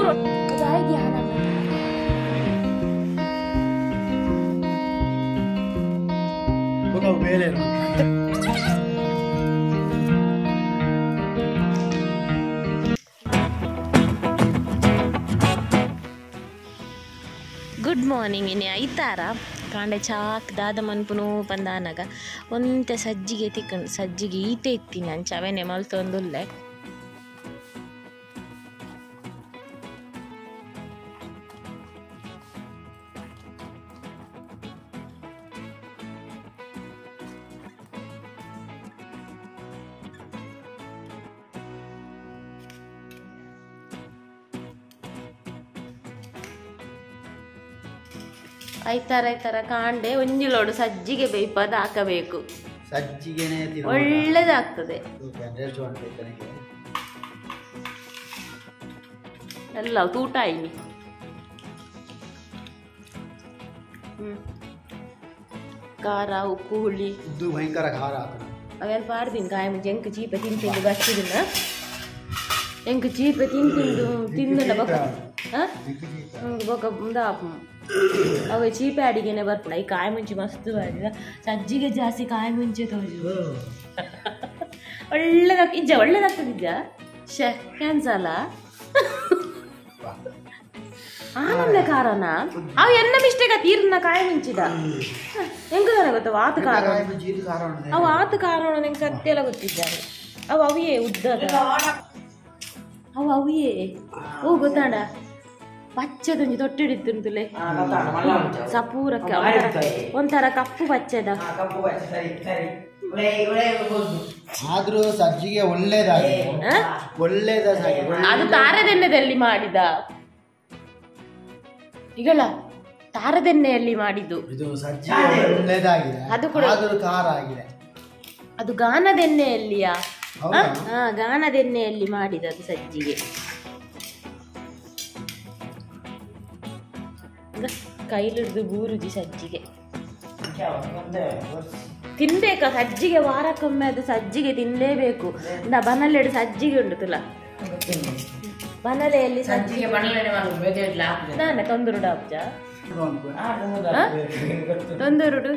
ಪೂರ good morning ಇನಿ ಐತಾರ ಕಾಂಡೆ ಚಾಕ್ ದಾದ ಮನ್ಪುನು ಪಂದಾನಗ ಒಂತೆ ಸಜ್ಜಿಗೆ ತಿಕ್ಕಂಡು ಸಜ್ಜಿಗೆ ಈತೆ ಇತ್ತೀನಿ ಅಂಚ ಅವೇನೆ ಮಲ್ತೊಂದುಲ್ಲೆ. ಐತಾರ ಐತಾರ ಕಾಂಡೆ ಒಂಜಿ ಲೋಡು ಸಜ್ಜಿಗೆ ಬೇಯ್ಪದ ಹಾಕಬೇಕು, ಸಜ್ಜಿಗೆನೆ ಒಳ್ಳೇದಾಗ್ತದೆ. ಎಲ್ಲ ತೂಟ ಆಯ್ನಿ. ಖಾರ ಉಪ್ಪು ಹುಳಿ ಭಯಂಕರ ಖಾರ ಅವೆಲ್ಲ ಪಾಡ್ದೀನಿ ಕಾಯಿ ಮುಂಚೆ ಎಂಕ್ ಚೀಪೆ ತಿಂತಿದ್ದು ಬಚ್ಚಿದಿನ ಎಂಕ್ ಚೀಪೆ ತಿಂತಿಂದು ತಿಂದ ಬೊಕ್ಕ ಬೊಕ್ಕ ಅವೆ ಚೀಪೆ ಅಡಿಗೆನೆ ಬರ್ಪುಣ. ಈ ಕಾಯಿ ಮುಂಚೆ ಮಸ್ತ್ ಬಾಡಿದ ಸಜ್ಜಿಗೆ ಜಾಸ್ತಿ ಕಾಯಿ ಮುಂಚೆ ತೋಜು ಒಳ್ಳೇದಾಗ ಇಜ್ಜ ಒಳ್ಳೇದಾಗ್ತದೆ ಇಜ್ಜ ಶೇ ಕ್ಯಾನ್ಸಲ್ಲ ಆನಂದ ಖಾರನ ಅವು ಎನ್ನ ಮಿಸ್ಟೇಕ್ ತೀರ್ನ ಕಾಯಿ ಮುಂಚಿದ ಹೆಂಗದಾನೆ ಗೊತ್ತ ಆತ ಖಾರ ಅವು ಆತ ಖಾರ ನಂಗೆ ಸತ್ಯ ಎಲ್ಲ ಗೊತ್ತಿದ್ದಾರೆ. ಅವು ಅವಿಯೇ ಉದ್ದದ ಅವು ಅವಿಯೇ ಓ ಗೊತ್ತಾಡ ಪಚ್ಚದೊಂಜಿ ತೊಟ್ಟಿಡಿತ್ತುಂತುಲೆ ಸಪೂರಕ್ಕೆ ಒಂಥರ ಕಪ್ಪು ಪಚ್ಚದ. ಆದ್ರೂ ಸಜ್ಜಿಗೆ ಒಳ್ಳೇದಾಗಿದೆ, ಒಳ್ಳೇದಾಗಿದೆ. ಅದು ತಾರದೆಣ್ಣೆದಲ್ಲಿ ಮಾಡಿದ, ಈಗಲ್ಲ ತಾರದೆಣ್ಣೆಯಲ್ಲಿ ಮಾಡಿದ್ದು ಇದು ಸಜ್ಜಿಗೆ ಒಳ್ಳೇದಾಗಿದೆ. ಅದು ಕೂಡ ಖಾರ ಆಗಿದೆ. ಅದು ಗಾನದೆಣ್ಣೆಯಲ್ಲಿಯಾ? ಹಾ, ಗಾನದೆಣ್ಣೆಯಲ್ಲಿ ಮಾಡಿದ ಅದು ಸಜ್ಜಿಗೆ. ಕೈಲಿಡ್ದು ಬೂರುಜಿ ಸಜ್ಜಿಗೆ ತಿನ್ಬೇಕಾ? ಸಜ್ಜಿಗೆ ವಾರಕ್ಕೊಮ್ಮೆ ಅದು ಸಜ್ಜಿಗೆ ತಿನ್ನಲೇಬೇಕು. ಬನಲೆಡು ಸಜ್ಜಿಗೆ ಉಂಟು ತುಲ ಬನಲೆಯಲ್ಲಿ ಸಜ್ಜಿಗೆ ನಾನೆ ತೊಂದರುಡು ಅಬ್ಜ ತೊಂದರುಡು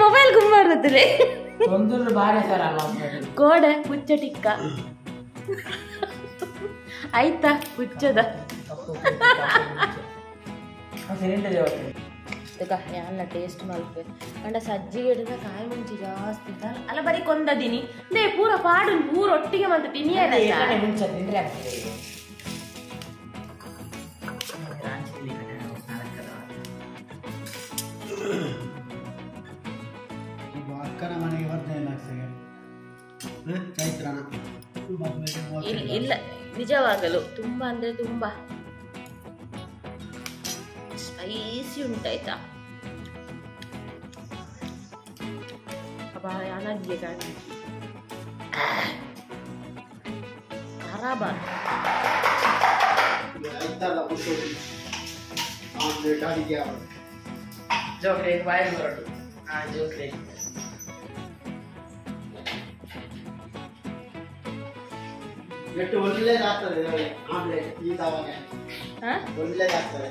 ಮೊಬೈಲ್ ಗುಮ್ಮಾರ್ದತ್ತಲೆ ಕೋಡೆ ಪುಚ್ಚ ಟಿಕ್ಕ ಆಯ್ತಾ ಪುಚ್ಚದ ಯಾನ ಟೇಸ್ಟ್ ಮಲ್ಪೆ ಅಂಡ ಸಜ್ಜಿಗೆ ಹಿಡಿದ ಕಾಯಿ ಮುಂಚೆ ಜಾಸ್ತಿ ಅಲ್ಲ ಬರೀ ಕೊಂದದಿನಿ they ಪೂರ ಪಾಡು ಪೂರ ಒಟ್ಟಿಗೆ ಮತ್ತೆ ತಿನ್ನಿಯಲ್ಲ. ಅಕ್ಕನ ಮನೆಗೆ ಬರ್ತೇನೆ ಚೈತ್ರನ. ಇಲ್ಲ ನಿಜವಾಗಲು ತುಂಬಾ ಅಂದ್ರೆ ತುಂಬಾ ಸ್ಪೈಸಿ ಉಂಟಾಯ್ತಾ. ಅನಗ್ಗೆ ಕಾಣಿ ಖರಾಬ ಒಳ್ಳೇದಾಗ್ತದೆ ಆಮ್ಲೆಟ್ ಈ ತವನೆ ಒಳ್ಳೇದಾಗ್ತದೆ,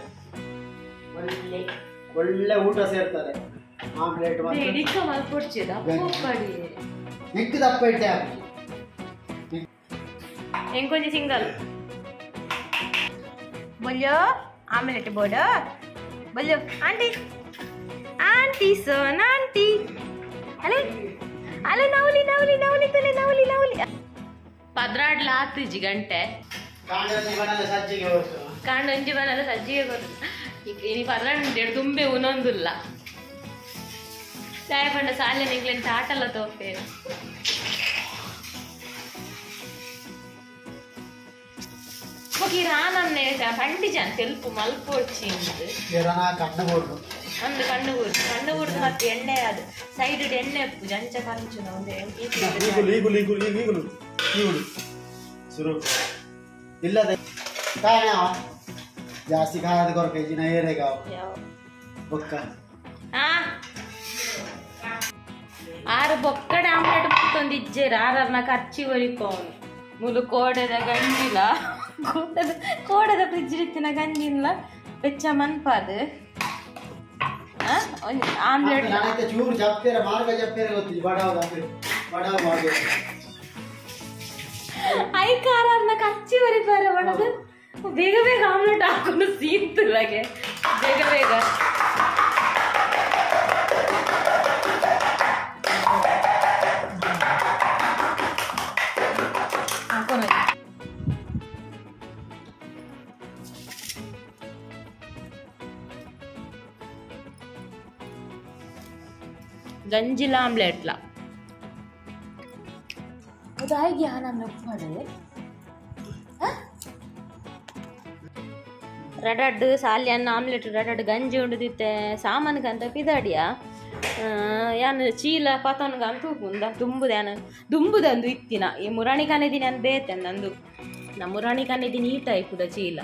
ಒಳ್ಳೆ ಒಳ್ಳೆ ಊಟ ಸೇರ್ತದೆ ಆಮ್ಲೆಟ್. ಎಗ್ ದಪ್ಪ ಇಟ್ಟೆ ಎಂಕೊಂಜಿ ಸಿಂಗಲ್ ಬೊಲ್ಯೋ ಆಮ್ಲೆಟ್ ಬೋಡ ಬೊಲ್ಯೋ ಆಂಟಿ ಆಂಟಿ ಸೋನ್ ಆಂಟಿ ಅಲೆ ಅಲೆ ನವಲಿ ನವಲಿ ನವಲಿ ತುಲೆ ನವಲಿ ನವಲಿ ಪದ್ರಾಡ್ಲ ಆತಿಜಿ ಗಂಟೆ ಕಾಂಡೊಂಜಿ ಬನಲ ಸಜ್ಜಿಗೆ ಗೊತ್ತು. ಈಗ ನೀ ಪದ್ರಾಡ್ ತುಂಬೆ ಉನೊಂದುಲ್ಲ ಚಾಯ್ ಪಂಡ ಸಾಲೆ ನಿಗ್ಲೆನ್ ಚಾಟಲ್ಲ ತೋಪೇನು. ರಾನನ್ನೇ ಪಂಡಿ ಜನ ತೆಲ್ಪು ಮಲ್ಪೊಡ್ಚಿ ಒಂದು ಕಣ್ಣು ಗುರ್ತು ಕಣ್ಣು ಗುರ್ತು ಮತ್ತೆ ಎಣ್ಣೆ ಅದು ಸೈಡ್ ಎಣ್ಣೆ ಉಪ್ಪು ಜಂಚ ಕಂಚುನ ಒಂದು ಇಲ್ಲದೆ ಜಾಸ್ತಿ ಖಾರದ ಕೊರಕೆ ಜಿನ ಏರೆಗಾವ್ ಬೊಕ್ಕ ಆರು ಬೊಕ್ಕಡೆ ಆಮ್ಲೆಟ್ ಮತ್ತೊಂದು ಆರರ್ನ ಖರ್ಚಿ ಒರಿಪವನು ಮುಲು ಕೋಡೆದ ಗಂಜಿಲ ಕೋಡೆದ ಫ್ರಿಜ್ ಇತ್ತಿನ ಗಂಜಿಲ್ಲ ಬೆಚ್ಚ ಮನ್ಪಾದು ಆಮ್ಲೆಟ್ ಚೂರು ಜಪ್ಪೇರ ಮಾರ್ಗ ಜಪ್ಪೇರ ಗೊತ್ತಿಲ್ಲ ಬಡವ ಬಡವ I ಕಾರನ್ನ ಖರ್ಚಿ ಒರಿಪಾರೆ ಬಡದು ಬೇಗ ಬೇಗ ಆಮ್ಲೆಟ್ ಹಾಕೊಂಡು ಸೀಂತುಲಾಗೆ ಬೇಗ ಬೇಗ ಗಂಜಿಲ ಆಮ್ಲೆಟ್ಲ ಅದಾಗಿ ನಮ್ಮ ಉಪ್ಪಾಡು ರಡಡ್ ಸಾಲ್ಯನ್ನ ಆಮ್ಲೆಟ್ ರಡಡ್ ಗಂಜಿ ಉಂಡುದಿತ್ತೆ ಸಾಮಾನ್ಗಂತ ಪಿದಾಡಿಯ ಯಾನ್ ಚೀಲ ಪತನ್ಗಂತ ಉಂದ ದುಂಬುದ ಯಾನ್ ದುಂಬುದಂದು ಇತ್ತಿನ ಈ ಮುರಾಣಿ ಕಾನಿದ್ದೀನಿ ನಾನು ಬೇತೆ ನಂದು ನಮ್ಮ ಮುರಾಣಿ ಕಾನಿದ್ದೀನಿ ಈ ಟೈಪುದ ಚೀಲ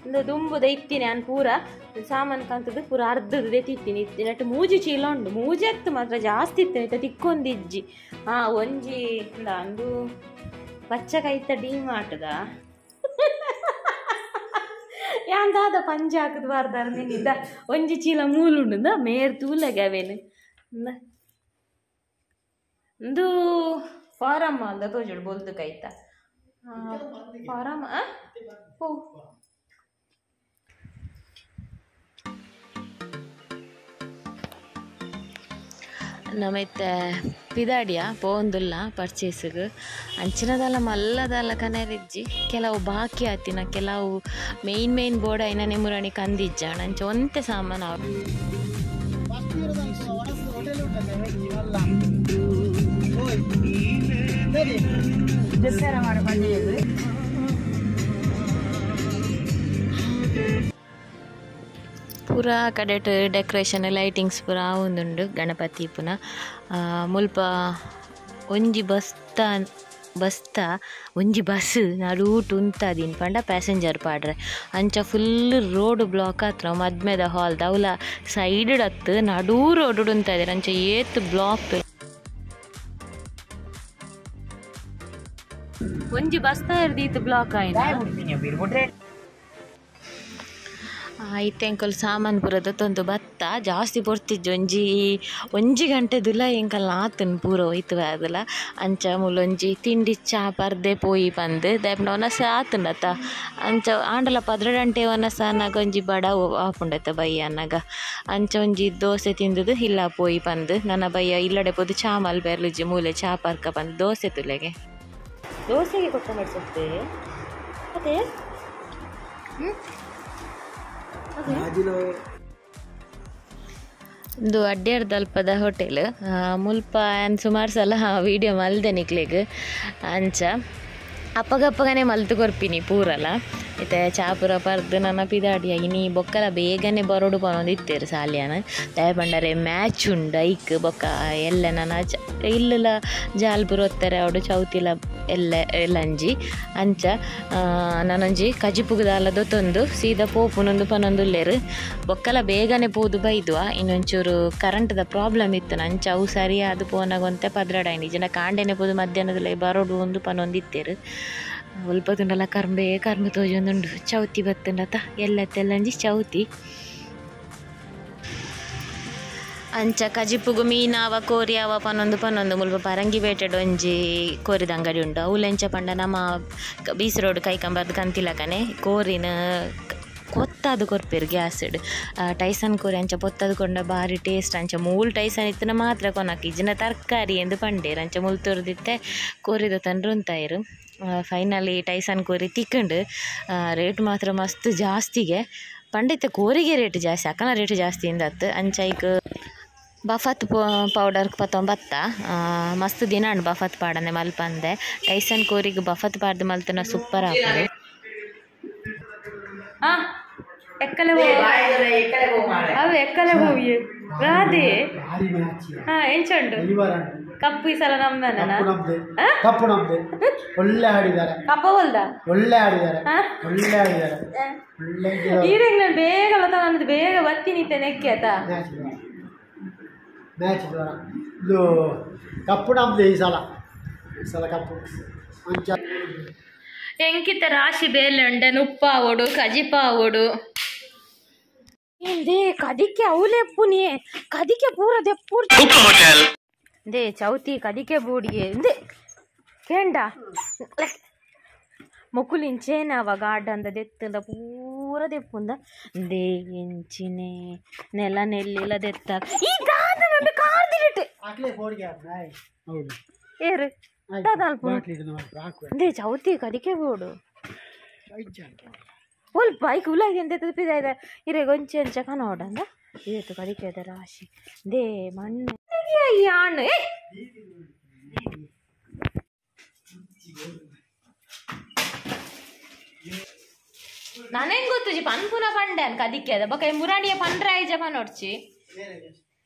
ಇಂದು ದುಂಬುದ ಇತ್ತಿನ ಯಾನ್ ಪೂರ ಸಾಮಾನು ಕಂತದ್ದು ಪೂರ ಅರ್ಧದ ತಿತ್ತೀನಿ ಇತ್ತಿನ ಅಟ್ಟು ಮೂಜಿ ಚೀಲ ಉಂಡು ಮೂಜಿ ಅತ್ತು ಮಾತ್ರ ಜಾಸ್ತಿ ಇತ್ತು ಇತ್ತ ತಿಕ್ಕೊಂದಿಜ್ಜಿ ಒಂಜಿ ಅಂದು ಪಚ್ಚ ಕೈತ ಡಿ ಮಾಟದ ಯಾಂದಾದ ಪಂಜ ಹಾಕುದು ಬಾರ್ದಾರ ನಿನ್ನಿದ್ದ ಒಂಜಿ ಚೀಲ ಮೂಲುಂಡು ಮೇರ್ ತೂಲಗೆ ಅವೇನು ಇಂದು ಫಾರಮ್ ಅಲ್ದ ತೋಜುಡು ಬೊಲ್ದು ಕೈತ ಫಾರಮ್ ಓ ನಮೈತೆ ಪಿದಾಡಿಯ ಪೋಂದುಲ್ಲ ಪರ್ಚೇಸ್ಗೆ ಅಂಚಿನದಲ್ಲ ಮಲ್ಲದಲ್ಲ ಕನೆರಿಜ್ಜಿ ಕೆಲವು ಬಾಕಿ ಆತಿನ ಕೆಲವು ಮೇಯ್ನ್ ಮೇಯ್ನ್ ಬೋರ್ಡ್ ಐನ ನಿಮ್ಮುರಾಣಿ ಕಂದಿಜ್ಜ ಅಂಚ ಒಂತೆ ಸಾಮಾನು ಪೂರಾ ಕಡೆಟ್ ಡೆಕೋರೇಷನ್ ಲೈಟಿಂಗ್ಸ್ ಪೂರ ಆವೊಂದುಂಡು ಗಣಪತಿ ಪುನ ಮುಲ್ಪ ಒಂಜಿ ಬಸ್ತ ಬಸ್ತ ಒಂಜಿ ಬಸ್ ನಡುಟು ಉಂತಾದಿನ್ ಪಂಡ ಪ್ಯಾಸೆಂಜರ್ ಪಾಡ್ರೆ ಅಂಚ ಫುಲ್ ರೋಡ್ ಬ್ಲಾಕ್ ಆತ್ರ ಮದ್ಮೆದ ಹಾಲ್ ದೌಲ ಸೈಡ್ ಅತ್ತು ನಡು ರೋಡ್ ಉಂತಾದಿರ ಅಂಚ ಏತ್ ಬ್ಲಾಕ್ ಒಂಜಿ ಬಸ್ತ ಇರ್ದೀತ್ ಬ್ಲಾಕ್ ಆಯ್ನ ಇತ್ತೆ ಎಂಕಲ್ ಸಾಮಾನು ಪೂರ ದೊತ್ತೊಂದು ಬತ್ತ ಜಾಸ್ತಿ ಪೊರ್ತಿಜ್ಜಿ ಒಂಜಿ ಒಂಜಿ ಗಂಟೆದುಲ ಎಂಕಲ್ ಆತನ್ ಪೂರ ಹೋಯ್ತು ಅದಲ ಅಂಚ ಮೂಲೊಂಜಿ ತಿಂಡಿ ಚಾ ಪರ್ದೆ ಪೋಯಿ ಪಂದ್ ದಾಯೆಪಂಡ ಒನಸ ಆತುಂಡತ ಅಂಚ ಆಂಡಲ 12 ಗಂಟೆ ಒನಸ ಅನ್ನಾಗ ಒಂಜಿ ಬಡವು ಆಪುಂಡತ ಬಯ್ಯ ಅನ್ನಾಗ ಅಂಚ ಒಂಜಿ ದೋಸೆ ತಿಂದುದು ಇಲ್ಲ ಪೋಯಿ ಪಂದ್ ನನ್ನ ಬಯ್ಯ ಇಲ್ಲಡೆ ಪೋದು ಚಾ ಮಲ್ಪೆರ್ಲುಜ್ಜಿ ಮೂಲೆ ಚಾ ಪರ್ಕ ಪಂದ್ ದೋಸೆ ತುಲೆಗೆ ದೋಸೆಗೆ ಕೊತ್ತಂಬರಿ ಸೊಪ್ಪೆ ಅದೇ ಒಂದು ಅಡ್ಡಾರ್ದಲ್ಪದ ಹೋಟೆಲ್ ಮುಲ್ಪ ಸುಮಾರು ಸಲ ವೀಡಿಯೋ ಮಲ್ದೆ ನಿಕ್ಲೆಗ್ ಅಂಚ ಅಪ್ಪಗಪ್ಪಗನೆ ಮಲ್ತು ಕೊರ್ಪಿನಿ ಪೂರಲ ಇತ್ತೆ ಚಾಪುರ ಪರ್ದು ನನ್ನ ಪಿದಾಡಿಯ ಇನಿ ಬೊಕ್ಕಲ ಬೇಗನೆ ಬರೋಡು ಪನೊಂದು ಇತ್ತೇರು ಸಾಲ್ಯಾನ ದಾಯ ಪಂಡರೆ ಮ್ಯಾಚ್ ಉಂಡು ಐಕ್ ಬೊಕ್ಕ ಎಲ್ಲ ನನ್ನ ಇಲ್ಲಲ ಜಾಲ್ಪುರ ಒತ್ತಾರೆ ಅವಡು ಚೌತಿಲ ಎಲ್ಲ ಎಲ್ಲಂಜಿ ಅಂಚ ನಾನೊಂಜಿ ಕಜಿಪುಗದಾಲ ದೊತ್ತೊಂದು ಸೀದಾ ಪೋಪುನೊಂದು ಪನೊಂದುಲ್ಲೇರು ಬೊಕ್ಕಲ ಬೇಗನೆ ಪೋದು ಬೈದುವ ಇನ್ನೊಂಚೂರು ಕರೆಂಟ್ದ ಪ್ರಾಬ್ಲಮ್ ಇತ್ತು ನಂಚ ಅವು ಸರಿಯಾದ ಪೋನಾಗೊಂತೆ ಪದ್ರಾಡಾಯ್ನಿ ಜನ ಕಾಂಡೆನೆ ಪೋದು ಮಧ್ಯಾಹ್ನದಲ್ಲಿ ಬರೋಡು ಒಂದು ಪನೊಂದು ಇತ್ತೇರು ಒಲ್ಪದುಂಡಲ ಕರ್ಂಬೆ ಕರ್ಮ ತೋಜೊಂದುಂಡು ಚೌತಿ ಬತ್ತುಂಡತ ಎಲ್ಲ ತೆಲ್ಲಂಜಿ ಚೌತಿ ಅಂಚ ಕಜಿಪುಗು ಮೀನಾವ ಕೋರಿಯಾವ ಪನೊಂದು ಪನೊಂದು ಮುಲ್ಪ ಪರಂಗಿ ಬೇಟೆಡ್ ಒಂಜಿ ಕೋರಿದ ಅಂಗಡಿ ಉಂಡು ಅವುಲೆಂಚ ಪಂಡ ನಮ್ಮ ಬೀಸ್ ರೋಡ್ ಕೈಕಂಬರ್ದು ಕಂತಿಲಕನೆ ಕೋರಿನ ಕೊತ್ತಾದು ಕೊರ್ಪೇರು ಗ್ಯಾಸ್ಡ್ ಟೈಸನ್ ಕೋರಿ ಅಂಚ ಪೊತ್ತದು ಕೊಂಡ ಭಾರಿ ಟೇಸ್ಟ್ ಅಂಚ ಮೂಲು ಟೈಸನ್ ಇತ್ತಿನ ಮಾತ್ರ ಕೊನಕ್ ಇಜ್ಜಿನ ತರಕಾರಿ ಎಂದು ಪಂಡೇರು ಅಂಚ ಮುಲ್ ತುರ್ದಿತ್ತೆ ಕೋರಿದ ತಂಡ್ರು ಉಂತಾಯಿರು. ಫೈನಲಿ ಟೈಸನ್ ಕೋರಿ ತಿಕ್ಕಂಡು ರೇಟ್ ಮಾತ್ರ ಮಸ್ತ್ ಜಾಸ್ತಿಗೆ ಪಂಡಿತ ಕೋರಿಗೆ ರೇಟ್ ಜಾಸ್ತಿ ಅಕ್ಕನ ರೇಟ್ ಜಾಸ್ತಿ ಇಂದತ್ತು ಅಂಚ ಐಕ್ ಬಫತ್ ಪೌಡರ್ ಪತ್ತೊಂಬತ್ತ ಮಸ್ತ್ ದಿನ ಉಂಡು ಬಫತ್ ಪಾಡನೆ ಮಲ್ಪಂದೆ ಟೈಸನ್ ಕೋರಿಗೆ ಬಫತ್ ಪಾಡ್ದು ಮಲ್ತನ ಸೂಪರ್ ಆಪುಂಡು. ಎಕ್ಕಲೆ ಅವು ಎಕ್ಕಲೆ ಹೋಗಿ ರಾಧೆ ಎಂಚ ಉಂಡು ಕಪ್ಪು ಈ ಸಲ ನಮ್ಮನ ಕಪ್ಪು ನಮ್ದೆ ಒಳ್ಳೆ ಆಡಿದ್ದಾರೆ ಕಪ್ಪ ಹೊಲ್ದ ಒಳ್ಳೆ ಆಡಿದ್ದಾರೆ ಒಳ್ಳೆ ಆಡಿದ್ದಾರೆ ಒಳ್ಳೆ ಈರೆಗ್ ನಾನು ಬೇಗ ನಾನು ಬೇಗ ಬತ್ತೀನಿ ನೆಕ್ಕೆ ಆತ ಮ್ಯಾಚ್ ಇದು ಕಪ್ಪು ನಮ್ದು ಈ ಸಲ ಈ ಸಲ ಕಪ್ಪು ಎಂಕಿತ ರಾಶಿ ಬೇಲೆ ಉಂಡೆ ನುಪ್ಪಾವೋಡು ಕಜಿಪಾವೋಡು they ಕದಿಕೆ ಅವಲೆಪ್ಪುನಿ ಕದಿಕೆ ಪೂರ ದೆಪ್ಪು they Chauthi ಕದಿಕೆ ಬೂಡಿಯೆ they ಕೇಂಡ ಮೊಕುಲಿಂಚೇನವ ಗಾರ್ಡನ್ದ ದೆತ್ತಂದ ಪೂರ ದೆಪ್ಪುಂದ they ಎಂಚಿನೆ ನೆಲ ನೆಲ್ಲಿಲ ದೆತ್ತ ಈ ದಾದ ನಂದು ಕಾರ್ದಿಲಿಟ್ಟೆ ಏರು they Chauthi ಕದಿಕೆ ಬೋಡು ಒಲ್ಪ ಐಕ್ ಉಲಾಗಿ ಅಂತ ತುಪ್ಪಿದ ಇರೆ ಗೊಂಚೆ ಅಂಚ ಕನೋಡಂದ ಇತ್ತು ಕದಿಕೆ ಅದ ರಾಶಿ they ಮಣ್ಣು ಯಾಣು ಏ ನಾನೇನ್ ಗೊತ್ತು ಜಿ ಪನ್ಪುನ ಪಂಡೆ ಅನ್ಕ ಅದಕ್ಕೆ ಅದ ಬೊಕ ಮುರಾಣಿಯ ಪಂಡ್ರೆ ಐಜ ಪನೋಡ್ಚಿ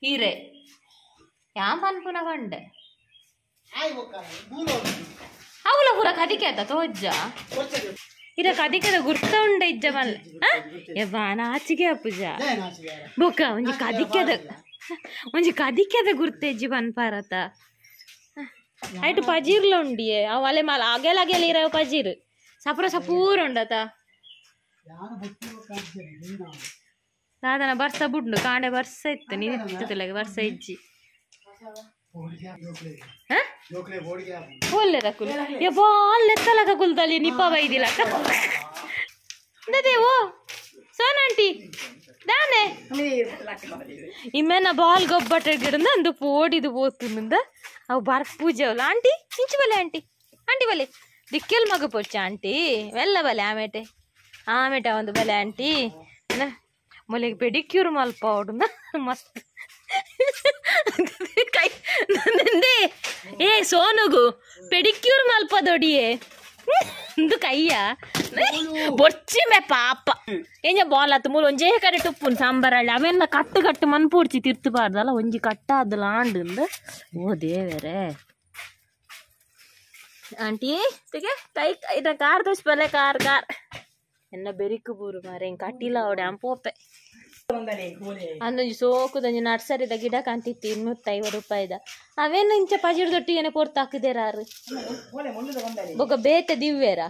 ಹೀರೆ ಯಾ ಪನ್ಪುನ ಪಂಡೆ ಅವಲ ಪೂರ ಕದಿಕೆ ಅದ ತೋಜ್ಜ ಇರ ಕದಿಕೆದ ಗುರ್ತ ಉಂಡ ಇಜ್ಜ ಮಲ್ಲ ಯವ್ವ ನಾಚಿಗೆ ಅಪ್ಪುಜ ಬೊಕ ಒಂಜಿ ಕದಿಕೆದ ಒಂಜಿ ಕದಿಕೆದ ಗುರ್ತೆಜ್ಜಿ ಪನ್ಪಾರತ ಐಟು ಪಜೀರ್ಲ ಉಂಡಿಯೆ ಅವು ಅಲೆ ಮಾಲ ಅಗೆಲ ಅಗೆಲ ಇರವ ಪಜೀರ್ ಸಪುರ ಸಪೂರ ಉಂಡತ ದಾದನ ಬರ್ಸ ಬುಡ್ಡು ಕಾಂಡೆ ಬರ್ಸ ಇತ್ತು ನೀನು ಇತ್ತಲಾಗ ಬರ್ಸ ಇಜ್ಜಿ ಒಲ್ಲೆದ ಕುಲ್ ಯಬ್ಬಾ ಅಲ್ಲೆತ್ತಲಕ ಕುಲ್ತಲ್ಲಿ ನಿಪ್ಪ ಬೈದಿಲಕ ದೇವೋ ಸೋನಂಟಿ ದಾನೆ ಇಮ್ಮೆನ ಬಾಲ್ ಗೊಬ್ಬಟ ಗಿಡಂದ ಅಂದು ಪೋಡಿದು ಪೋತುಂದ ಅವು ಬರ್ಪೂಜೆ ಅವಲ್ಲ ಆಂಟಿ ಇಂಚು ಬಲೆ ಆಂಟಿ ಆಂಟಿ ಬಲೆ ದಿಕ್ಕೆಲ್ ಮಗ ಪೊಚ್ಚ ಆಂಟಿ ವೆಲ್ಲ ಬಲೆ ಆಮೇಟೆ ಆಮೇಟ ಒಂದು ಬಲೆ ಆಂಟಿ ಮೊಲೆಗೆ ಪೆಡಿಕ್ಯೂರ್ ಮಲ್ಪ ಅವಡುಂದ ಮಸ್ತ್ ಕೈ ನಂದೇ ಏ ಸೋನುಗು ಪೆಡಿಕ್ಯೂರ್ ಮಲ್ಪ ದೊಡಿಯೇ ಒಂದು ಕೈಯ ಬೊರ್ಚಿ ಮೇ ಪಾಪ ಎಂಜ ಬಾಲ್ ಆತು ಮೂಲ ಒಂಜೇ ಕಡೆ ಟುಪ್ಪುನ್ ಸಾಂಬಾರಲ್ಲಿ ಅವೆಲ್ಲ ಕಟ್ಟು ಕಟ್ಟು ಮನ್ಪೂಡ್ಚಿ ತಿರ್ತಬಾರ್ದಲ್ಲ ಒಂಜಿ ಕಟ್ಟಾದಲ್ಲ ಆಂಡುಂದು ಓ ದೇವರೇ ಆಂಟಿ ತಿಗೆ ಕೈ ಇದ ಕಾರ್ ದೋಷ ಬಲೆ ಕಾರ್ ಕಾರ್ ಎನ್ನ ಬೆರಿಕು ಬೂರು ಮಾರೆ ಹಿಂಗೆ ಕಟ್ಟಿಲ್ಲ ಅವಡೆ ಅಂಪೋಪೆ ಅಂದೊಂಜಿ ಸೋಕುದೊಂಜಿ ನರ್ಸರಿದ ಗಿಡ ಕಾಂತಿತ್ತು 250 ರೂಪಾಯಿದ ಅವೇನು ಇಂಚ ಪಜಿರ್ ದೊಟ್ಟಿಗೆನೆ ಪೊರ್ತು ಹಾಕಿದೇರಾರು ಬೊಕ ಬೇತೆ ದಿವ್ಯರ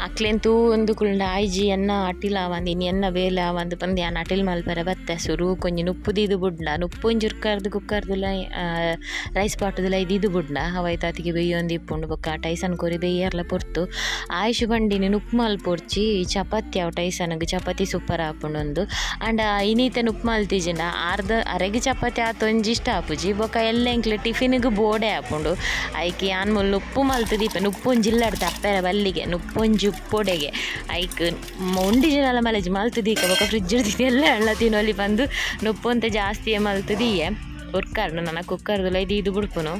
ಅಕ್ಲೆಂತೂ ಒಂದು ಕುಳ್ಳ ಆಯ್ಜಿ ಎನ್ನ ಅಟಿಲ್ ಆವಂದು ಇನ್ನು ಎನ್ನ ಬೇಲೆ ಆವಂದು ಪಂದು ಯಾನ್ ಅಟಿಲ್ ಮಲ್ಪರೆ ಬತ್ತೆ ಸುರು ಕೊಂಜಿ ನುಪ್ಪುದಿದು ಬುಡ್ನ ನುಪ್ಪು ಒಂಜಿ ಉರ್ಕರ್ದು ಕುಕ್ಕರ್ದುಲ ರೈಸ್ ಪಾಟುದುಲ ಇದಿದು ಬುಡ್ನ ಅವೈತಾತಿಗೆ ಬೆಯ್ಯೊಂದು ಇಪ್ಪುಂಡು ಬೊಕ್ಕ ಟೈಸನ್ ಕೊರಿ ಬೆಯ್ಯರ್ಲ ಪೊರ್ತು ಆಯುಷ್ ಬಂಡಿನಿ ನುಪ್ಪು ಮಲ್ಪೊರ್ಚಿ ಚಪಾತಿ ಅವು ಟೈಸನ್ಗೆ ಚಪಾತಿ ಸೂಪರ್ ಆಪುಂಡು ಆಂಡ ಇನೀತೆ ನುಪ್ಪು ಮಲ್ತಿಜಿಂಡ ಅರ್ಧ ಅರೆಗೆ ಚಪಾತಿ ಆತೊಂಜಿ ಇಷ್ಟ ಆಪುಜಿ ಬೊಕ್ಕ ಎಲ್ಲ ಎಂಕ್ಲೆ ಟಿಫಿನ್ಗೆ ಬೋಡೆ ಆಪುಂಡು ಐಕೆ ಯಾನ್ ಮುಲ್ ನುಪ್ಪು ಮಲ್ತದೀಪ ನುಪ್ಪು ಒಂಜಿ ಇಲ್ಲಡ್ದು ಅಪ್ಪೆರ ಬಲ್ಲಿಗೆ ನುಪ್ಪೊಂಜಿ ಉಪ್ಪೊಡೆಗೆ ಐಕ್ ಉಂಡಿ ಜನಲ ಮಲಜಿ ಮಲ್ತದೀಕ ಬೊಕ ಫ್ರಿಜ್ ಎಲ್ಲ ಎಳ್ಳ ತಿನ್ನೊಲಿ ಬಂದು ನುಪ್ಪು ಜಾಸ್ತಿ ಮಲ್ತದೀಯೆ ಉರ್ಕಾರ್ನು ನನ್ನ ಕುಕ್ಕರ್ದುಲ ಇದು ಇದು ಬುಡ್ಪುನು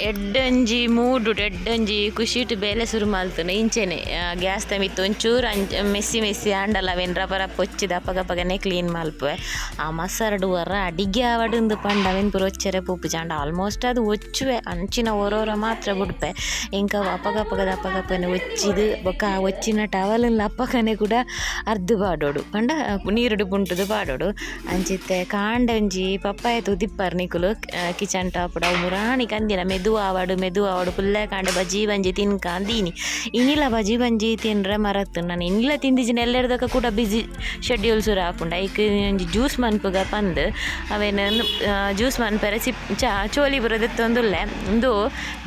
ಎಡ್ಡಂಜಿ ಮೂಡು ಎಡ್ಡಂಜಿ ಖುಷಿಟು ಬೇಲೆ ಶುರು ಮಲ್ತುನು ಇಂಚೆನೆ ಗ್ಯಾಸ್ ತಮಿತ್ತು ಒಂಚೂರು ಅಂಚ ಮೆಸ್ಸಿ ಮೆಸ್ಸಿ ಆಂಡಲ ಅವೇನು ರಪ ರಪ ಒಚ್ಚಿದ ಅಪಗಪಗನೆ ಕ್ಲೀನ್ ಮಲ್ಪುವೆ ಆ ಮಸರಡು ವರ ಅಡಿಗೆ ಆವಡುಂದು ಪಂಡ ಅವೇನು ಪೂರ ಒಚ್ಚರೆ ಪೂಪುಜಿ ಆಂಡ ಆಲ್ಮೋಸ್ಟ್ ಅದು ಒಚ್ಚುವೆ ಅಂಚಿನ ಒರೋರ ಮಾತ್ರ ಬುಡ್ಪೆ ಇಂಕ ಅಪಗಪಗದ ಅಪಗಪನೆ ಒಚ್ಚಿದು ಬೊಕ ಆ ಒಚ್ಚಿನ ಟವಲನ್ನ ಅಪ್ಪಗನೆ ಕೂಡ ಅರ್ದು ಪಾಡೋಡು ಪಂಡ ನೀರುಡು ಪುಂಟುದು ಪಾಡೋಡು ಅಂಚಿತ್ತೆ ಕಾಂಡ ಒಂಜಿ ಪಪ್ಪಾಯ ತುದಿಪ್ಪರ್ ನಿಕುಲು ಕಿಚನ್ ಟಾಪುಡು ಅವು ಮುರಾಣಿ ಕಂದಿನ ಮೆದು ಆವಡು ಮೆದು ಆವಡು ಪುಲ್ಲೆ ಕಾಂಡ ಬಜಿ ಬಂಜಿ ತಿನ್ಕಾಂದೀನಿ ಇನಿಲ ಬಜಿ ಬಂಜಿ ತಿನ್ರೆ ಮರತ್ತು ನಾನು ಇನಿಲ ತಿಂದಿಜಿನ ಎಲ್ಲೆರ್ದಕ ಕೂಡ ಬಿಸಿ ಶೆಡ್ಯೂಲ್ ಸುರ ಆಪುಂಡು ಐಕ್ ಒಂಜಿ ಜ್ಯೂಸ್ ಮನ್ಪುಗ ಪಂದ್ ಅವೇನು ಜ್ಯೂಸ್ ಮನ್ಪೆರೆ ಸಿಪ್ ಚಾ ಚೋಲಿ ಬರೋದೆತ್ತೊಂದುಲ್ಲೆ ಒಂದು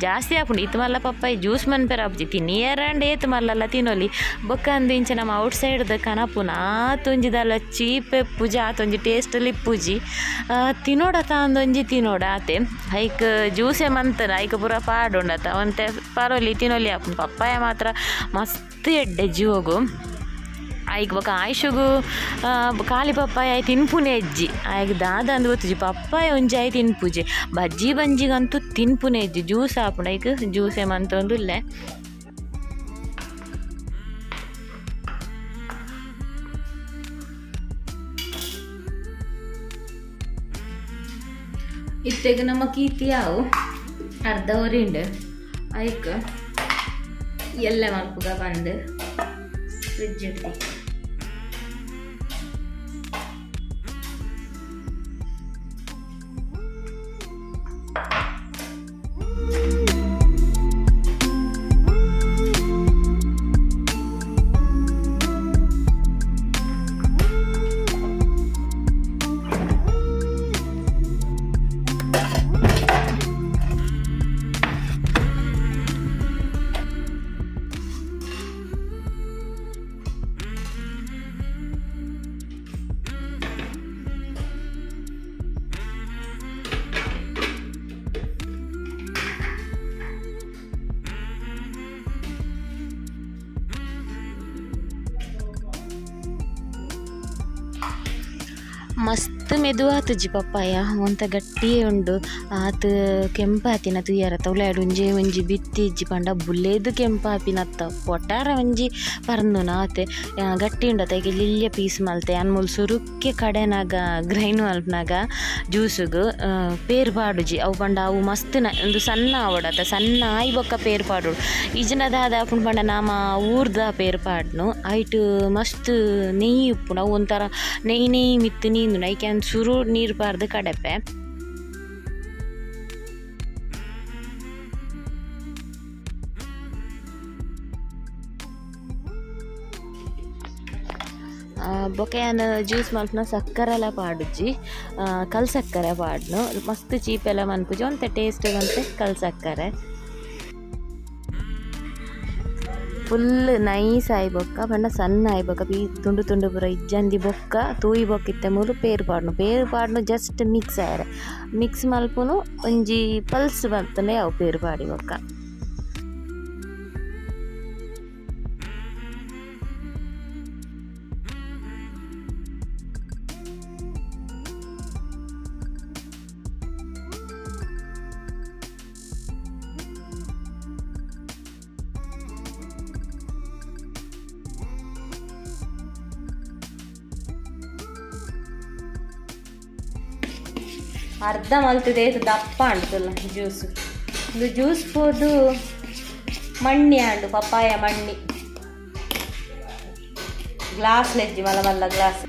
ಜಾಸ್ತಿ ಆಪುಂಡು ಇತ್ತು ಮಲ್ಲ ಪಪ್ಪಾಯಿ ಜ್ಯೂಸ್ ಮನ್ಪೆರೆ ಆಪುಜಿ ತಿನ್ನಿಯರಂಡ ಏತು ಮಲ್ಲಲ್ಲ ತಿನ್ನೊಲಿ ಬೊಕ್ಕ ಅಂದು ಇಂಚ ನಮ್ಮ ಔಟ್ ಸೈಡ್ದ ಕನಪುನ ಆತೊಂಜಿದಲ್ಲ ಚೀಪ್ ಎಪ್ಪುಜಿ ಆತೊಂಜಿ ಟೇಸ್ಟಲ್ಲಿ ಇಪ್ಪುಜಿ ತಿನ್ನೋಡತ ಅಂದೊಂಜಿ ತಿನ್ನೋಡ ಆತೆ ಐಕ್ ಜ್ಯೂಸೇ ಮಂತನ ಐಕ್ ಪೂರ ಪಾಡುಂಡತ ಒಂತೆ ಪರೋಲಿ ತಿನ್ನೊಲಿ ಆಪುಂಡು ಪಪ್ಪಾಯ ಮಾತ್ರ ಮಸ್ತ್ ಎಡ್ಡೆ ಜೀವಗು ಐಕ್ ಬೊಕ ಆಯುಷಗು ಖಾಲಿ ಪಪ್ಪಾಯ ಆಯ್ ತಿನ್ಪುನೆ ಹೆಜ್ಜಿ ಆಯ್ಗ್ ದಾದ ಅಂದ್ ಗೊತ್ತುಜಿ ಪಪ್ಪಾಯ ಒಂಜಿ ಆಯ್ ತಿನ್ಪುಜಿ ಬಜ್ಜಿ ಬಂಜಿಗಂತೂ ತಿನ್ಪುನೆ ಹೆಜ್ಜಿ ಜ್ಯೂಸ್ ಆಪುಂಡು ಐಕ್ ಜ್ಯೂಸೇ ಮಂತೊಂದುಲ್ಲೆ ಇತ್ತೆಗ್ ನಮ್ಮ ಕೀತಿ ಆವು ಅರ್ಧ ಒರಿಂಡು ಐಕ್ ಎಲ್ಲ ಮಲ್ಪುಗ ಬಂದು ಫ್ರಿಜ್ ಇಡ್ತಿ. ಮಸ್ತ್ ಮೆದುವಾತುಜಿ ಪಪ್ಪಾಯ ಒಂತ ಗಟ್ಟಿಯೇ ಉಂಡು ಆತು ಕೆಂಪಾತಿನ ತುಯ್ಯಾರ ತೌಲಾಡು ಒಂಜೆ ಒಂಜಿ ಬಿತ್ತಿಜ್ಜಿ ಪಂಡ ಬುಲೇದು ಕೆಂಪಾಪಿನತ್ತ ಪೊಟಾರ ಒಂಜಿ ಪರ್ನುನ ಆತೆ ಗಟ್ಟಿ ಉಂಡತ ಈಗ ಲಿಲ್ಯ ಪೀಸ್ ಮಲ್ತೆ ಅನ್ಮೂಲ್ ಸುರುಕ್ಕೆ ಕಡೆನಾಗ ಗ್ರೈನ್ ಮಲ್ಪನಾಗ ಜ್ಯೂಸುಗು ಪೇರ್ ಪಾಡುಜಿ ಅವು ಪಂಡ ಅವು ಮಸ್ತ್ ಒಂದು ಸಣ್ಣ ಆವಡತ ಸಣ್ಣ ಆಯಿ ಬೊಕ್ಕ ಪೇರ್ ಪಾಡೋಡು ಇಜನದಾದ ಆಪುಂಡು ಪಂಡ ನಾಮ ಊರ್ದ ಪೇರ್ ಪಾಡ್ನು ಐಟ್ ಮಸ್ತ್ ನೆಯ್ಯಿ ಉಪ್ಪುಂಡು ಅವು ಒಂಥರ ನೆಯ್ ನೆಯ್ ಮಿತ್ತು ನೀಂದು ಐಕೆ ಸುರು ನೀರು ಪಾರ್ದು ಕಡಪೆ. ಬೊಕೆಯನ್ ಜ್ಯೂಸ್ ಮಲ್ಪುನ ಸಕ್ಕರೆಲ ಪಾಡುಜಿ ಕಲ್ ಸಕ್ಕರೆ ಪಾಡ್ನು ಮಸ್ತ್ ಚೀಪೆಲ್ಲ ಮನ್ಪುಜಿ ಒಂತೆ ಟೇಸ್ಟ್ ಒಂತೆ ಕಲ್ ಸಕ್ಕರೆ ಫುಲ್ ನೈಸ್ ಆಯಿ ಬೊಕ್ಕ ಪಂಡ ಸಣ್ಣ ಆಯಿ ಬೊಕ್ಕ ಪೀ ತುಂಡು ತುಂಡು ಪೂರ ಇಜ್ಜಂದಿ ಬೊಕ್ಕ ತೂಯಿ ಬೊಕ್ಕ ಇತ್ತೆ ಮೂಲು ಪೇರು ಪಾಡ್ನು ಪೇರು ಪಾಡ್ನು ಜಸ್ಟ್ ಮಿಕ್ಸ್ ಆಯರೆ ಮಿಕ್ಸ್ ಮಲ್ಪುನು ಒಂಜಿ ಪಲ್ಸ್ ಬರ್ತನೆ ಅವು ಪೇರು ಪಾಡಿ ಬೊಕ್ಕ. ಅರ್ಧ ಮಲ್ತದೆ ದಪ್ಪ ಅಂಟಲ್ಲ ಜ್ಯೂಸು ಇದು ಜ್ಯೂಸ್ ಪೋದು ಮಣ್ಣಿ ಅಂಡು ಪಪ್ಪಾಯ ಮಣ್ಣಿ ಗ್ಲಾಸ್ ಲೆಜ್ಜಿ ಮಲ್ಲ ಮಲ್ಲ ಗ್ಲಾಸ್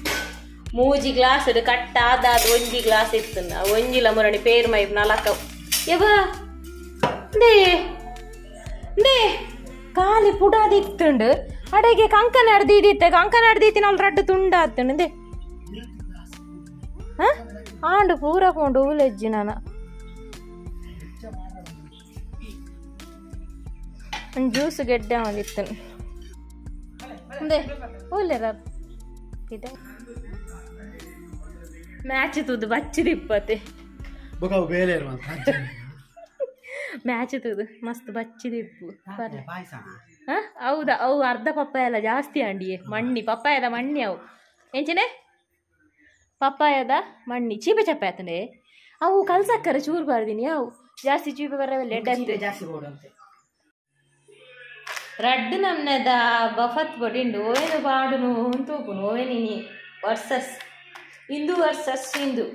ಮೂಜಿ ಗ್ಲಾಸ್ ಕಟ್ಟ ಆದಾದ ಒಂಜಿ ಗ್ಲಾಸ್ ಇತ್ತು ಒಂಜಿಲ ಮುರಣಿ ಪೇರು ಮೈ ನಾಲ್ಕ ಯವ they they ಖಾಲಿ ಪುಡಾದಿತ್ತುಂಡು ಅಡೆಗೆ ಕಂಕನ ಅಡ್ದಿದ್ದಿತ್ತೆ ಕಂಕನ ಅಡ್ದಿತ್ತಿ ನಾಲ್ ರಡ್ಡು ತುಂಡಾತ್ತುಂಡು they ಆಂಡು ಪೂರ ಪೋಂಡು ಊಲೆಜ್ಜಿ ನಾನ ಜ್ಯೂಸ್ ಗೆಡ್ಡೆ ಒಂದಿತ್ತು ಊಲೆರ ಮ್ಯಾಚ್ ತೂದು ಬಚ್ಚಿದಿಪ್ಪತೆ ಮ್ಯಾಚ್ ತೂದು ಮಸ್ತ್ ಬಚ್ಚಿದಿಪ್ಪು ಹೌದಾ ಅವು ಅರ್ಧ ಪಪ್ಪಾಯ ಎಲ್ಲ ಜಾಸ್ತಿ ಅಂಡಿಯೇ ಮಣ್ಣಿ ಪಪ್ಪಾಯದ ಮಣ್ಣಿ ಅವು ಎಂಚಿನೇ ಪಪ್ಪಾಯದ ಮಣ್ಣಿ ಚೀಪೆ ಚಪ್ಪೆ ಆತಂಡೆ ಅವು ಕಲ್ಸಕ್ಕರೆ ಚೂರು ಬಾರ್ದಿನಿ ಅವು ಜಾಸ್ತಿ ಚೀಪೆ ಬರವಲ್ಲ ಜಾಸ್ತಿ ರಡ್ಡು ನಮ್ನೆದ ಬಫತ್ ಬಡಿಂಡು ಓವೇನು ಬಾಡುನು ತೂಪುನು ಓವೇನಿನಿ ವರ್ಸಸ್ ಇಂದು ವರ್ಸಸ್ ಇಂದು.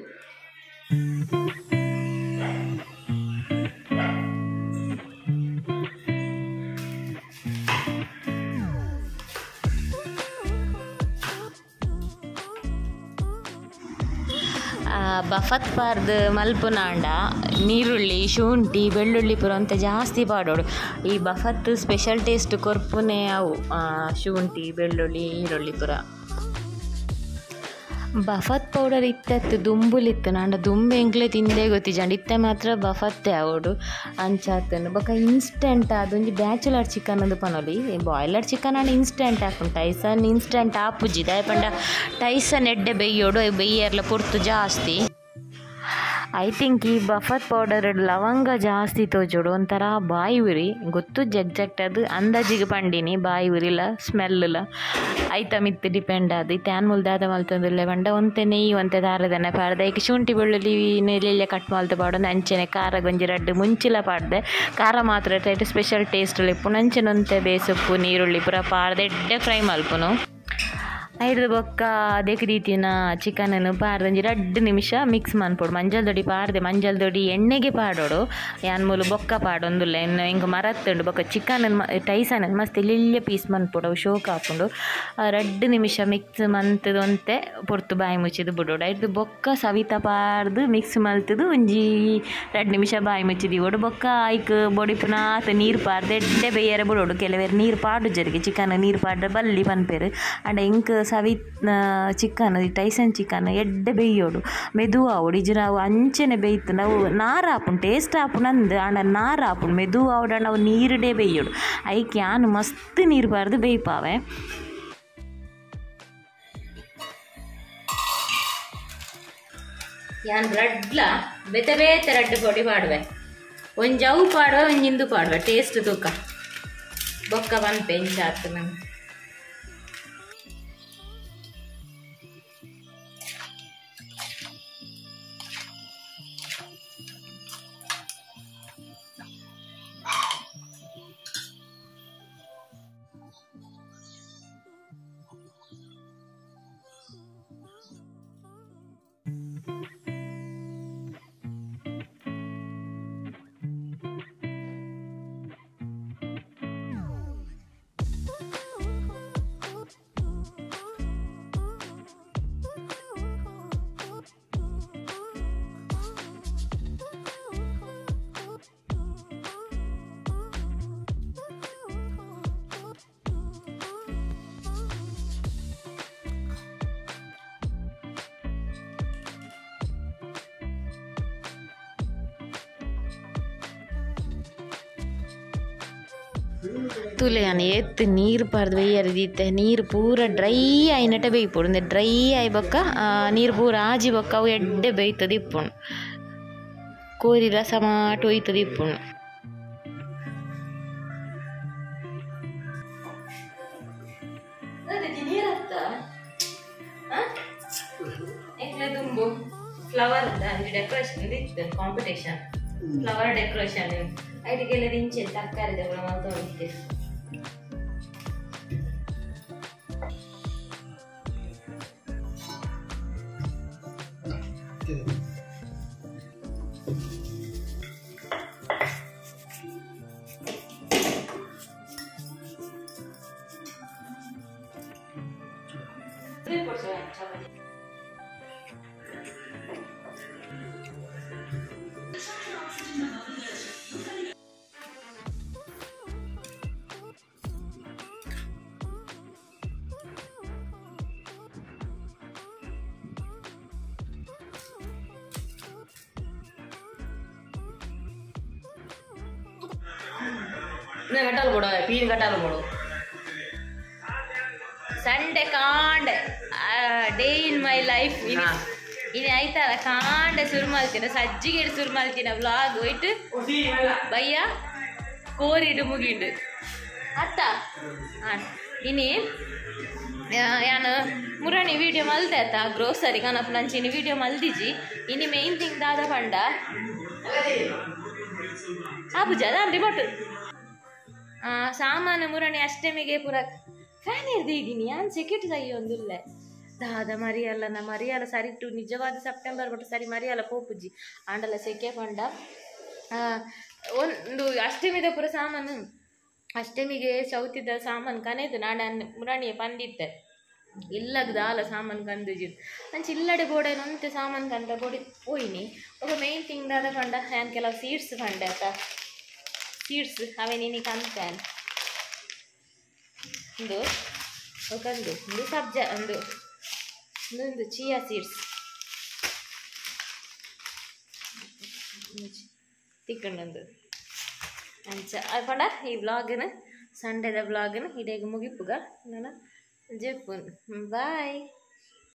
ಬಫತ್ ಪಾರ್ದು ಮಲ್ಪುನಾಂಡ ನೀರುಳ್ಳಿ ಶುಂಠಿ ಬೆಳ್ಳುಳ್ಳಿ ಪೂರ ಅಂತ ಜಾಸ್ತಿ ಪಾಡೋಡು ಈ ಬಫತ್ ಸ್ಪೆಷಲ್ ಟೇಸ್ಟ್ ಕೊರ್ಪುನೆ ಅವು ಶುಂಠಿ ಬೆಳ್ಳುಳ್ಳಿ ಈರುಳ್ಳಿ ಪೂರ. ಬಫತ್ ಪೌಡರ್ ಇತ್ತತ್ತು ದುಂಬುಲಿತ್ತು ನಾಂಡ ದುಂಬು ಎಂಕ್ಲೆ ತಿಂದೇ ಗೊತ್ತಿಜಾಂಡ ಇತ್ತೆ ಮಾತ್ರ ಬಫತ್ತೆ ಅವಡು ಅಂಚಾತನು ಬೊಕ ಇನ್ಸ್ಟೆಂಟ್ ಅದೊಂಜಿ ಬ್ಯಾಚುಲರ್ ಚಿಕನ್ ಅದು ಪನೊಲಿ ಬಾಯ್ಲರ್ ಚಿಕನ್ ಆಂಡ ಇನ್ಸ್ಟೆಂಟ್ ಆಪುಂಡು ಟೈಸನ್ ಇನ್ಸ್ಟೆಂಟ್ ಆಪುಜಿ ದಾಯೆ ಪಂಡ ಟೈಸನ್ ಎಡ್ಡೆ ಬೆಯ್ಯೋಡು ಬೆಯ್ಯರ್ಲ ಪೊರ್ತು ಜಾಸ್ತಿ. I think ಈ ಬಫತ್ ಪೌಡರ್ ಲವಂಗ ಜಾಸ್ತಿ ತೋಜೋಡು ಒಂಥರ ಬಾಯಿ ಉರಿ ಗೊತ್ತು ಜಗ್ಜಕ್ಟ್ ಅದು ಅಂದಾಜಿಗೆ ಪಂಡಿನಿ ಬಾಯಿ ಉರಿಲ ಸ್ಮೆಲ್ಲ ಐತ ಮಿತ್ತು ಡಿಪೆಂಡ್ ಅದು ಇತ್ತೆ ಮೂಲ ದಾದ ಮಲ್ತೊಂದುಲ್ಲೆ ಪಂಡ ಒಂತೆ ನೆಯ್ಯಿ ಒಂತೆ ದಾರದನೆ ಪಾಡ್ದೆ ಐಕ್ ಶುಂಠಿ ಬೆಳ್ಳುಳ್ಳಿ ನೆಲ್ಲೆಲ್ಲೆ ಕಟ್ ಮಲ್ತು ಪಾಡೊಂದು ಅಂಚನೆ ಖಾರ ಗೊಂಜಿ ರಡ್ಡು ಮುಂಚಿಲ ಪಾಡ್ದೆ ಖಾರ ಮಾತ್ರ ಟೈಟ್ ಸ್ಪೆಷಲ್ ಟೇಸ್ಟ್ ಇಪ್ಪುನು ಅಂಚನೆ ಒಂತೆ ಬೇಸೊಪ್ಪು ನೀರುಳ್ಳಿ ಪೂರ ಪಾಡ್ದೆ ಎಡ್ಡೆ ಫ್ರೈ ಮಲ್ಪುನು. ಐದು ಬೊಕ್ಕ ಅದಕ್ಕೆ ರೀತಿನ ಚಿಕನನ್ನು ಪಾರ್ದಂಜಿ 2 ನಿಮಿಷ ಮಿಕ್ಸ್ ಮನ್ಪೊಡು ಮಂಜಲ್ ದೊಡಿ ಪಾರ್ದೆ ಮಂಜಲ್ ದೊಡಿ ಎಣ್ಣೆಗೆ ಪಾಡೋಡು ಯಾನ್ ಮೂಲು ಬೊಕ್ಕ ಪಾಡೊಂದುಲ್ಲ ಎಣ್ಣೆ ಇಂಕ್ ಮರತ್ತುಂಡು ಬೊಕ್ಕ ಚಿಕನ್ ಟೈಸನ್ ಮಸ್ತ್ ಎಲ್ಯ ಪೀಸ್ ಮನ್ಪೊಡು ಅವು ಶೋಕ್ ಆಪುಂಡು 2 ನಿಮಿಷ ಮಿಕ್ಸ್ ಮಂತದ ಒಂತೆ ಪೊರ್ತು ಬಾಯಿ ಮುಚ್ಚಿದು ಬಿಡೋಡು ಐದು ಬೊಕ್ಕ ಸವಿತ ಪಾರ್ದು ಮಿಕ್ಸ್ ಮಲ್ತದು ಒಂಜಿ 2 ನಿಮಿಷ ಬಾಯಿ ಮುಚ್ಚಿದೀವೋಡು ಬೊಕ್ಕ ಐಕ್ ಬೊಡಿಪುನಾತ್ ನೀರು ಪಾರ್ದೆ ಎಡ್ಡೆ ಬೇಯರೆ ಬಿಡೋಡು ಕೆಲವೇರು ನೀರು ಪಾಡು ಜರಿಗೆ ಚಿಕನ್ ನೀರು ಪಾಡ್ರೆ ಬಲ್ಲಿ ಪನ್ಪೇರು ಅಂಡ ಇಂಕ್ ಸವಿ ಚಿಕನ್ ಟೈಸನ್ ಚಿಕನ್ ಎಡ್ಡೆ ಬೇಯೋಡು ಮೆದು ಆವೊಡು ಇಜ್ಜಿ ನಾವು ಅಂಚನೆ ಬೇಯ್ತು ನಾವು ನಾರು ಆಪುಂಡು ಟೇಸ್ಟ್ ಆಪುಂಡು ಅಂದ್ ಆಂಡ ನಾರು ಆಪುಂಡು ಮೆದು ಆವೊಡು ನಾವು ನೀರುಡೇ ಬೇಯೋಡು ಐಕ್ ಯಾನ್ ಮಸ್ತ್ ನೀರು ಪಾರ್ದು ಬೇಯ್ಪಾವೆ. ಯಾನ್ ರಡ್ಲ ಬೇತೆ ಬೇತೆ ರಡ್ಡು ಪೊಡಿ ಪಾಡುವೆ ಒಂಜಿ ಅವು ಪಾಡುವೆ ಒಂಜಿ ಇಂದು ಪಾಡುವೆ ಟೇಸ್ಟ್ ತೂಕ ಬೊಕ್ಕ ಪನ್ಪೆ ಇಂಚ ಆತು ನಮ್ಗೆ. ತುಲೆ ಏತ್ ನೀರು ಪಾರ್ದು ಬೇಯರ್ ದೀತೆ ನೀರು ಪೂರ ಡ್ರೈ ಆಯಿನಟ ಬೇಯ್ಪೊಡು ಇಂದು ಡ್ರೈ ಆಯಿ ಬೊಕ್ಕ ನೀರು ಪೂರ ಆಜಿ ಬೊಕ್ಕ ಅವು ಎಡ್ಡೆ ಬೇಯ್ತದ ಇಪ್ಪುಂಡು ಕೋರಿ ರಸ ಮಾಟ್ ಒಯ್ತದ ಇಪ್ಪುಂಡು. ದುಂಬು ಫ್ಲವರ್ ಡೆಕೋರೇಷನ್ ಇತ್ತು ಕಾಂಪಿಟೇಷನ್ ಫ್ಲವರ್ ಡೆಕೋರೇಷನ್ ಐಟಿಗೆಲ್ಲ ಇಂಚೆ ತರಕಾರಿ ಮಲ್ತೊಂದಿತ್ತೆ. ಕಟ್ಟಾಲು ಕೊಡು ಪೀನ್ ಕಟ್ಟಾಲು ಕೊಡು. ಸಂಡೆ ಕಾಂಡೆ ಡೇ ಇನ್ my life ಇನಿ ಆಯ್ತಲ್ಲ ಕಾಂಡೆ ಶುರು ಮಾಡ್ತೀನಿ ಸಜ್ಜಿಗೆ ಶುರು ಮಾಡ್ತೀನಿ ವ್ಲಾಗ್ ಹೋಯ್ತು ಬಯ್ಯ ಕೋರಿಡು ಮುಗಿಂಡು ಅತ್ತ ಇನಿ ಯಾನು ಮುರಣಿ ವೀಡಿಯೋ ಮಲ್ದೆ ಆತ ಗ್ರೋಸರಿ ಕನಪ್ ನಂಚಿನಿ ವೀಡಿಯೋ ಮಲ್ದಿಜಿ ಇನಿ ಮೇನ್ ಥಿಂಗ್ ದಾದ ಪಂಡ ಆ ಪೂಜಾ ದಾನ್ ರಿಮೋಟ್ ಸಾಮಾನು ಮುರಣಿ ಅಷ್ಟಮಿಗೆ ಪೂರ ಫ್ಯಾನ್ ಇರ್ದಿದ್ದೀನಿ ಯಾನ್ ಸೆಕೆಟ್ ಒಂದುಲ್ಲೆ ದಾದ ಮರಿಯಲ್ಲ ನಾ ಮರಿಯಲ್ಲ ಸರಿ ಟು ನಿಜವಾದ ಸೆಪ್ಟೆಂಬರ್ ಬಿಟ್ಟು ಸರಿ ಮರಿಯಲ್ಲ ಪೋಪುಜ್ಜಿ ಆಂಡಲ ಸೆಕೆ ಪಂಡ ಒಂದು ಅಷ್ಟಮಿದ ಪೂರ ಸಾಮಾನು ಅಷ್ಟಮಿಗೆ ಚೌತಿದ ಸಾಮಾನು ಕನೇದು ನಾನು ಮುರಣಿಯ ಪಂದಿತ್ತೆ ಇಲ್ಲಗ್ ದಾಲ ಸಾಮಾನು ಕಂದುಜಿ ಅಂಚ ಇಲ್ಲಡೆ ಬೋಡೆ ಒಂತೆ ಸಾಮಾನು ಕಂಡ ಬೋಡಿ ಪೋಯಿನಿ ఒక ಮೇನ್ ಥಿಂಗ್ ದಾದ ಪಂಡ ಯಾನ್ ಕೆಲವು ಸೀಡ್ಸ್ ಪಂಡೆ ಆತ ಸೀಡ್ಸ್ ಅವೇ ನಿನಿ ಕಂತಾನ್ ಒಂದು ಒಂದು ಒಂದು ಸಬ್ಜಾ ಒಂದು ಒಂದು ಚಿಯಾ ಸೀಡ್ಸ್ ತಿಕ್ಕಂಡೊಂದು ಅಂಚ ಪಂಡ ಈ ವ್ಲಾಗ್ನ ಸಂಡೇದ ವ್ಲಾಗ್ನ ಇಡೀಗ ಮುಗಿಪುಗ ನಾನು ಜೆಪ್ಪುನ್ ಬಾಯ್.